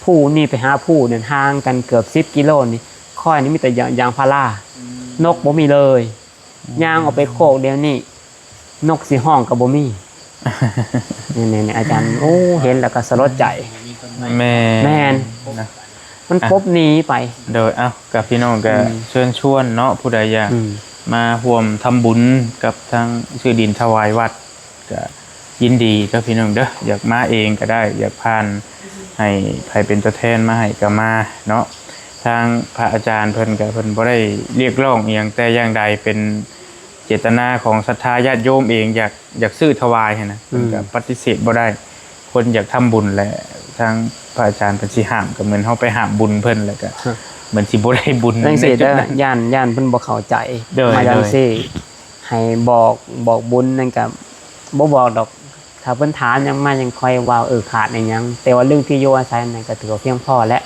ພູນີ້ໄປຫາພູນີ້ຫ່າງກັນເກືອບສິບກິໂລນີ້ ຄອຍນີ້ມີແຕ່ຢາງ ຢາງພາລາ. ອືມ ນົກບໍ່ມີເລີຍ. ອືມ ຍ່າງອອກໄປໂຄກດຽວນີ້ ນົກຊິຮ້ອງກໍບໍ່ມີ. ນີ້ໆ ອາຈານ ໂອ້ ເຫັນແລ້ວກໍສະຫຼົດໃຈ. ແມ່ນ ແມ່ນ ນະ ມັນ ອ່ະ ປົບໜີໄປ. ໂດຍ ເອົ້າ ກັບພີ່ນ້ອງກໍ ອືມ ເຊີນຊວນເນາະ ຜູ້ໃດຢາກ ອືມ ມາຮ່ວມທຳບຸນກັບທາງຊື້ດິນຖວາຍວັດ ກໍຍິນດີເດີພີ່ນ້ອງເດີ ຢາກມາເອງກໍໄດ້ ຢາກຜ່ານໃຫ້ໃຜເປັນຕົວແທນມາໃຫ້ກໍມາເນາະ. ທາງພະອາຈານເພິ່ນກໍ ເພິ່ນບໍ່ໄດ້ຮຽກຮ້ອງອີ່ຫຍັງແຕ່ຢ່າງໃດ ເປັນເຈດຕະນາຂອງສັດທາຍາດໂຍມເອງ ຢາກ ຢາກຊື້ຖວາຍຫັ້ນນະ ເພິ່ນກໍ ອືມ ປະຕິເສດບໍ່ໄດ້. ຄົນຢາກທຳບຸນແຫຼະ ທາງພະອາຈານເພິ່ນຊິຫ້າມ ກໍເໝືອນເຮົາໄປຫ້າມບຸນເພິ່ນ ແລ້ວກໍ ເໝືອນຊິບໍ່ໄດ້ບຸນຈັ່ງຊີ້ເດີ. ຢ້ານ ຢ້ານເພິ່ນບໍ່ເຂົ້າໃຈ. ໂດຍ ມາຈັ່ງຊີ້ ໂດຍ ໃຫ້ບອກ ບອກບຸນນັ້ນກໍບໍ່ບອກດອກ ຖ້າເພິ່ນຖາມຫຍັງມາ ຍັງຄ່ອຍເວົ້າ ເອີ ຂາດອີ່ຫຍັງ. ແຕ່ວ່າເລື່ອງທີ່ຢູ່ອາໄສນັ້ນກໍຖືວ່າພຽງພໍແລ້ວ.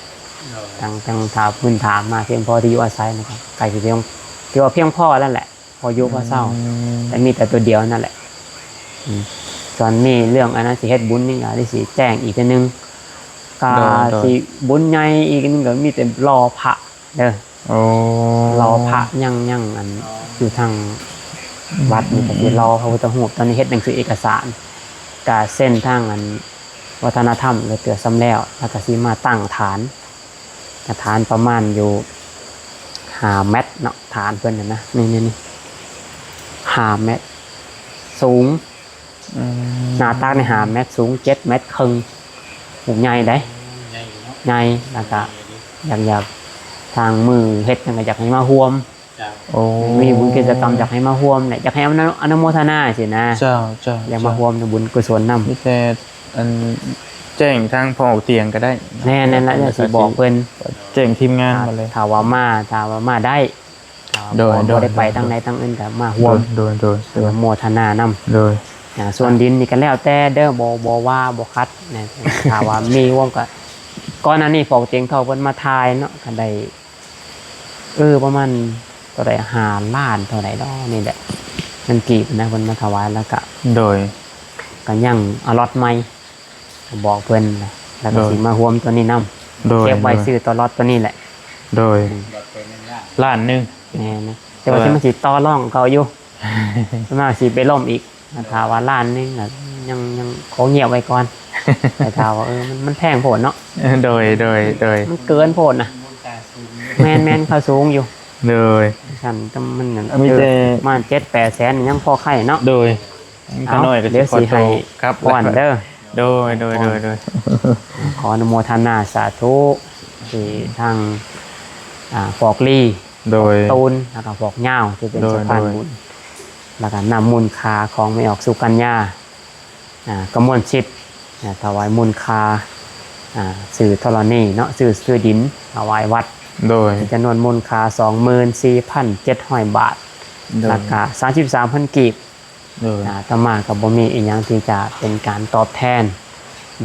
ໂດຍ ທາງ ທາງ ຖ້າເພິ່ນຖາມມາພຽງພໍທີ່ຢູ່ອາໄສນັ້ນ ກໍໃກ້ຊິພຽງ ຖືວ່າພຽງພໍແລ້ວແຫຼະ ພໍຢູ່ພໍເຊົາ. ອືມ ແຕ່ມີແຕ່ຕົວດຽວນັ້ນແຫຼະ. ອືມ ສ່ວນມີເລື່ອງອັນນັ້ນ ຊິເຮັດບຸນນີ້ ກໍໄດ້ຊິແຈ້ງອີກເທື່ອໜຶ່ງ. ກໍ ໂດຍ ໂດຍ ຊິບຸນໃຫຍ່ອີກໜຶ່ງ ກໍມີແຕ່ຫຼໍ່ພະເດີ. ໂອ້ ຫຼໍ່ພະຍັງ ຍັງອັນ ຢູ່ທາງວັດນີ້ ອືມ ກໍຊິຫຼໍ່ພະພຸດທະຮູບ. ຕອນນີ້ເຮັດໜັງສືເອກະສານ ກະເຊັນທາງອັນວັດທະນະທຳ ແລ້ວເທື່ອຊ່ຳແລ້ວ ແລ້ວກໍຊິມາຕັ້ງຖານ ກະຖານປະມານຢູ່ຫ້າແມັດເນາະ ຖານເພິ່ນຫັ້ນນະ. ນີ້ໆໆ ຫ້າແມັດ ສູງ ອືມ ໜ້າຕັກນີ້ຫ້າແມັດ ສູງເຈັດແມັດເຄິ່ງ ຮູບໃຫຍ່ເດ້. ໃຫຍ່ເນາະ ໃຫຍ່ ແລ້ວກະ ໃຫຍ່ເດ້ ຢາກ ຢາກ ທາງມືເຮັດຫຍັງກໍຢາກໃຫ້ມາຮ່ວມ. ເຈົ້າ. ໂອ້ ມີບຸນກິດຈະກຳ ຢາກໃຫ້ມາຮ່ວມແຫຼະ ຢາກໃຫ້ອະນຸ ອະນຸໂມທະນາຊີ້ນະ. ເຈົ້າ ເຈົ້າ ຢາກມາ ເຈົ້າ ຮ່ວມໃນບຸນກຸສົນນຳ. ມີແຕ່ອັນແຈ້ງທາງພໍ່ຕຽງກໍໄດ້. ແມ່ນ ນັ້ນລະ ຊິບອກເພິ່ນ ແຈ້ງທີມງານມາເລີຍ ຖ້າວ່າມາ ຖ້າວ່າມາໄດ້. ໂດຍ ບໍ່ ໂດຍ ບໍ່ໄດ້ໄປ ໂດຍ ທາງໃດທາງອື່ນກໍມາຮ່ວມ. ໂດຍ ໂດຍ ໂດຍ ອະນຸໂມທະນານຳ. ໂດຍ ອ່າ ສ່ວນດິນນີ້ກໍແລ້ວແຕ່ເດີ ບໍ່ ບໍ່ວ່າບໍ່ຂັດນະ ຖ້າວ່າມີຮ່ວມກໍ ກ່ອນໜ້ານີ້ພໍ່ຕຽງເຖົ້າເພິ່ນມາຖ່າຍເນາະ ກໍໄດ້ ເອີ ປະມານເທົ່າໃດ ຫ້າລ້ານເທົ່າໃດດອກນີ້ແຫຼະ ເງິນກີບນະ ເພິ່ນມາຖວາຍ ແລ້ວກະ ໂດຍ ກະຍັງເອົາລັອດໃໝ່ ບອກເພິ່ນ ແລ້ວກະ ໂດຍ ຊິມາຮ່ວມຕົວນີ້ນຳ. ໂດຍ ເກັບໄວ້ ໂດຍ ຊື້ຕໍ່ລັອດຕົວນີ້ແຫຼະ. ໂດຍ ອືມ ລ້ານໜຶ່ງ. ແມ່ນນະ ແຕ່ວ່າ ແຕ່ວ່າ ຊິ ມັນຊິຕໍ່ລອງເຂົາຢູ່ ສ່ວນມາກຊິໄປລົ້ມອີກ. ຖ້າວ່າລ້ານໜຶ່ງນະ ຍັງ ຍັງຂໍງຽບໄວ້ກ່ອນ ແຕ່ຖ້າວ່າ ເອີ ມັນ ມັນແພງໂພດເນາະ. ໂດຍ ໂດຍ ໂດຍ ມັນເກີນໂພດນະ. ແມ່ນໆ ຄ່າສູງຢູ່. ໂດຍ ຊັ້ນກໍມັນ ມີແຕ່ ເອີ ປະມານເຈັດແປດແສນຍັງພໍໄຄເນາະ. ໂດຍ ຂ້ານ້ອຍກໍຊິຂໍໂຕກັບກ່ອນເດີ. ໂດຍ ໂດຍ ໂດຍ ໂດຍ ຂໍອະນຸໂມທະນາສາທຸ ທີ່ທາງ ອ່າ ຟອກລີ ໂດຍ ປູນ ແລ້ວກໍພວກຍາວທີ່ເປັນ ໂດຍ ສະພານ ໂດຍ ບຸນ ແລ້ວກໍນຳມູນຄ່າຂອງແມ່ອອກສຸກັນຍາ ອ່າ ກະມວນສິດ ອ່າ ຖວາຍມູນຄ່າ ອ່າ ຊື້ທໍລະນີເນາະ ຊື້ ຊື້ດິນຖວາຍວັດ ໂດຍ ຈຳນວນມູນຄ່າສອງໝື່ນສີ່ພັນເຈັດຮ້ອຍບາດ ໂດຍ ແລ້ວກະສາມສິບສາມພັນກີບ ໂດຍ ອາດຕະມາກໍບໍ່ມີອີ່ຫຍັງທີ່ຈະເປັນການຕອບແທນ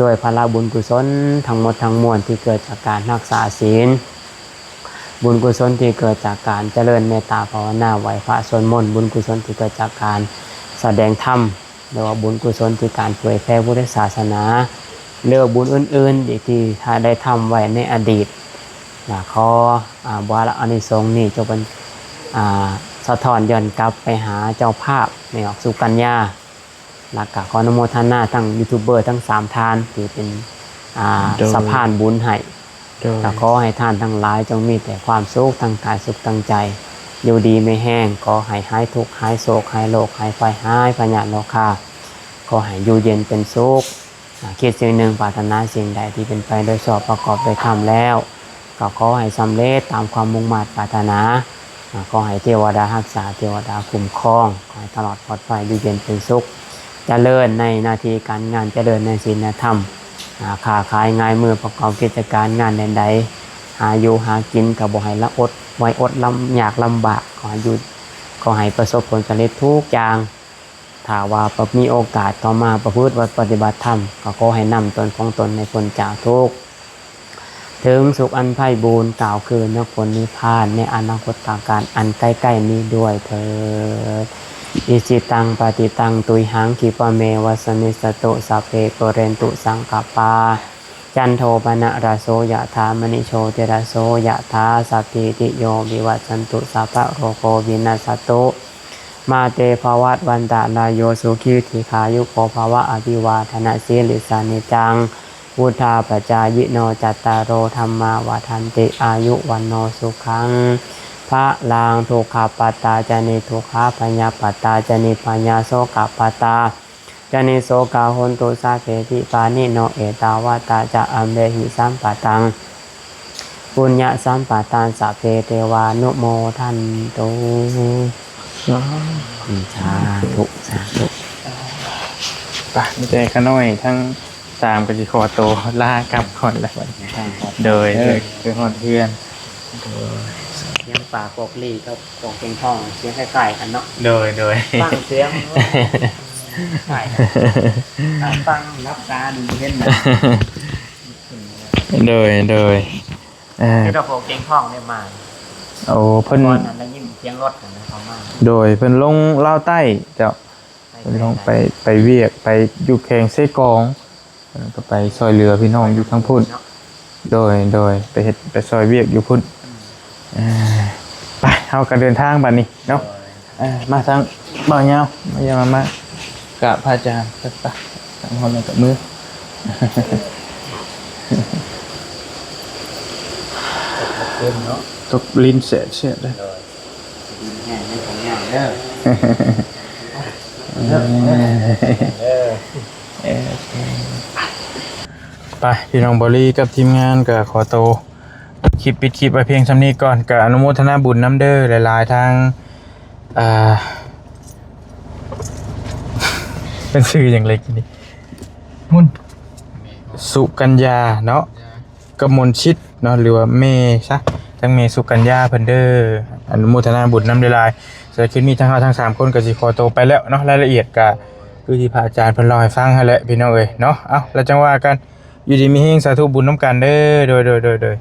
ດ້ວຍພະລະບຸນກຸສົນທັງໝົດທັງມວນທີ່ເກີດຈາກການຮັກສາສິນ ບຸນກຸສົນທີ່ເກີດຈາກການຈະເລີນເມດຕາພາວະນາ ໄຫວ້ພະສວດມົນ ບຸນກຸສົນທີ່ເກີດຈາກການສະແດງທຳ ຫຼືວ່າບຸນກຸສົນທີ່ການເຜີຍແຜ່ພຸດທະສາສະໜາ ຫຼືວ່າບຸນອື່ນໆທີ່ ທີ່ໄດ້ທຳໄວ້ໃນອະດີດ ລະຂໍ ອາ ບາລະອານິສົງນີ້ຈົ່ງເປັນ ອາ ສະທ້ອນຍ້ອນກັບໄປຫາເຈົ້າພາບແມ່ອອກສຸກັນຍາ ລະກະຂໍອະນຸໂມທະນາທັງຢູທູບເບີທັງສາມທ່ານທີ່ເປັນ ອາ ໂດຍ ສະພານບຸນໃຫ້ ໂດຍ ລະຂໍໃຫ້ທ່ານທັງຫຼາຍຈົ່ງມີແຕ່ຄວາມສຸກທາງກາຍສຸກທາງໃຈ ຢູ່ດີມີແຮງ ຂໍໃຫ້ຫາຍທຸກຫາຍໂສກຫາຍໂລກຫາຍໄພຫາຍພະຍາດໂລຄາ ຂໍໃຫ້ຢູ່ເຢັນເປັນສຸກ ອາ ຄິດສິ່ງໜຶ່ງປາດຖະໜາສິ່ງໃດທີ່ເປັນໄປໂດຍຊອບປະກອບໂດຍທຳແລ້ວ ກໍຂໍໃຫ້ສຳເລັດຕາມຄວາມມຸ່ງມາດປາດຖະໜາ ອາ ຂໍໃຫ້ເທວະດາຮັກສາ ເທວະດາຄຸ້ມຄອງ ຂໍໃຫ້ຕະຫຼອດປອດໄພ ຢູ່ເຢັນເປັນສຸກ ຈະເລີນໃນໜ້າທີ່ການງານ ຈະເລີນໃນສິນໃນທຳ ອາ ຄ້າຂາຍງ່າຍມື ປະກອບກິດຈະການງານໃດໆ ຫາຢູ່ຫາກິນກໍບໍ່ໃຫ້ລະອົດ ໄວອດລຳ ຍາກລຳບາກ ຂໍໃຫ້ຢູ່ ຂໍໃຫ້ປະສົບຜົນສຳເລັດທຸກຢ່າງ ຖ້າວ່າປະ ມີໂອກາດຕໍ່ມາປະພຶດວັດປະຕິບັດທຳ ກໍຂໍໃຫ້ນຳຕົນຂອງຕົນໃຫ້ພົ້ນຈາກທຸກ ເຖິງສຸກອັນໄພບູນ ກ່າວຄືມາຜົນນິບພານ ໃນອະນາຄົດຕະການອັນໃກ້ໆນີ້ດ້ວຍເທີ້ນ. ອິຊິຕັງປະຕິຕັງ ຕຸມຫັງ ຂິບປະເມວະສະມິດສະຕຸ ສັບເພ ປູເຣນຕຸ ສັງກະປາ ຈັນໂທ ປະນະລະໂສ ຍະຖາ ມະນິ ໂຊຕິລະໂສ ຍະຖາ ສັບພີຕິໂຍ ວິວັດຊັນຕຸ ສັບພະໂລໂກ ວິນັດສະຕຸ ມາເຕ ພະວັດວັນຕະລາໂຍ ສຸຂີ ດີຄາຍຸໂກ ພະວະ ອະພິວາທະນະສີລິດສະ ນິຈຈັງ ວຸດທາປະຈາຍິໂນ ຈັດຕາໂຣ ທຳມາ ວັດທັນຕິ ອາຍຸ ວັນໂນ ສຸຂັງ ພະລັງ ທຸກຂະປັດຕາ ຈະນິດທຸກຂະ ພະຍາປັດຕາ ຈະນິດພະຍາ ໂສກະປັດຕາ ຈະນິດໂສກາ ໂຫນຕຸ ສັບເພ ທິປານິໂນ ເອຕາວັດຕາ ຈະອຳເບຫິ ສຳປະຕັງ ປຸນຍະສຳປະທາ ສັບເພ ເທວານຸໂມທັນຕຸ ສາທຸ ສາທຸ ສາທຸ ໄປ ມີແຕ່ຂ້ານ້ອຍທັງສາມກໍຊິຂໍໂຕລາກັບກ່ອນແລ້ວບັດນີ້ ໂດຍ ເອີ ໂດຍ ໄປຮອດເຮືອນ ໂດຍ ສຽງປາກອກລີກັບ ຂອງເກັງທອງ ສຽງຄ້າຍໆກັນເນາະ ໂດຍ ໂດຍ ຟັງສຽງ ຄ້າຍກັນ ອ່າ ຟັງຫຼັບຕາດູເຫັນນະ ໂດຍ ໂດຍ ເອີ ຄືດອກຂອງເກັງທອງນີ້ມາ ໂອ້ ເພິ່ນ ກ່ອນນັ້ນໄດ້ຍິນສຽງລົດຫັ້ນນະເຂົ້າມາ ໂດຍ ເພິ່ນລົງລາວໃຕ້ເຈົ້າ ໄປ ເພິ່ນລົງໄປ ໄປວຽກ ໄປຢູ່ແຂວງເຊກອງ ເພິ່ນກໍໄປຊ່ອຍເຫຼືອພີ່ນ້ອງຢູ່ທາງພຸ້ນເນາະ ໂດຍ ໂດຍ ໄປເຮັດ ໄປຊ່ອຍວຽກຢູ່ພຸ້ນ ອືມ ເອີ ໄປ ເຮົາກໍເດີນທາງບັດນີ້ເນາະ ໂດຍ ເອີ ມາທາງບ່າວຍາວ ມາຢາມມາ ກາບພະອາຈານ ໄປ ໄປ ທາງເຮົາແລ້ວກໍເມືອ ຕົກດິນແສບໆເດີ ໂດຍ ດີແຮງໃນຜົນງານເດີ ເອີ ເອີ ເອີ ໄປ ພີ່ນ້ອງບໍລີກັບທີມງານກໍຂໍໂຕ ຄລິບ ປິດຄລິບໄວ້ພຽງສ່ຳນີ້ກ່ອນ ກໍອະນຸໂມທະນາບຸນນຳເດີຫຼາຍໆ ທາງ ອ່າ ເປັນຊື່ຫຍັງເລີຍນີ້ ມຸນ ສຸກັນຍາເນາະ ກັບມົນຊິດເນາະ ຫຼືວ່າແມ່ຊະ ທັງແມ່ສຸກັນຍາເພິ່ນເດີ ອະນຸໂມທະນາບຸນນຳຫຼາຍໆ ສຳລັບຄລິບນີ້ທາງເຮົາທັງສາມຄົນກໍຊິຂໍໂຕໄປແລ້ວເນາະ ລາຍລະອຽດກໍຄືທີ່ພະອາຈານເພິ່ນເລົ່າໃຫ້ຟັງຫັ້ນແຫຼະ ພີ່ນ້ອງເອີຍເນາະ ເອົ້າ ແລ້ວຈັ່ງວ່າກັນ ຢູ່ດີມີແຮງ ສາທຸບຸນນຳກັນເດີ ໂດຍ ໂດຍ ໂດຍ ໂດຍ.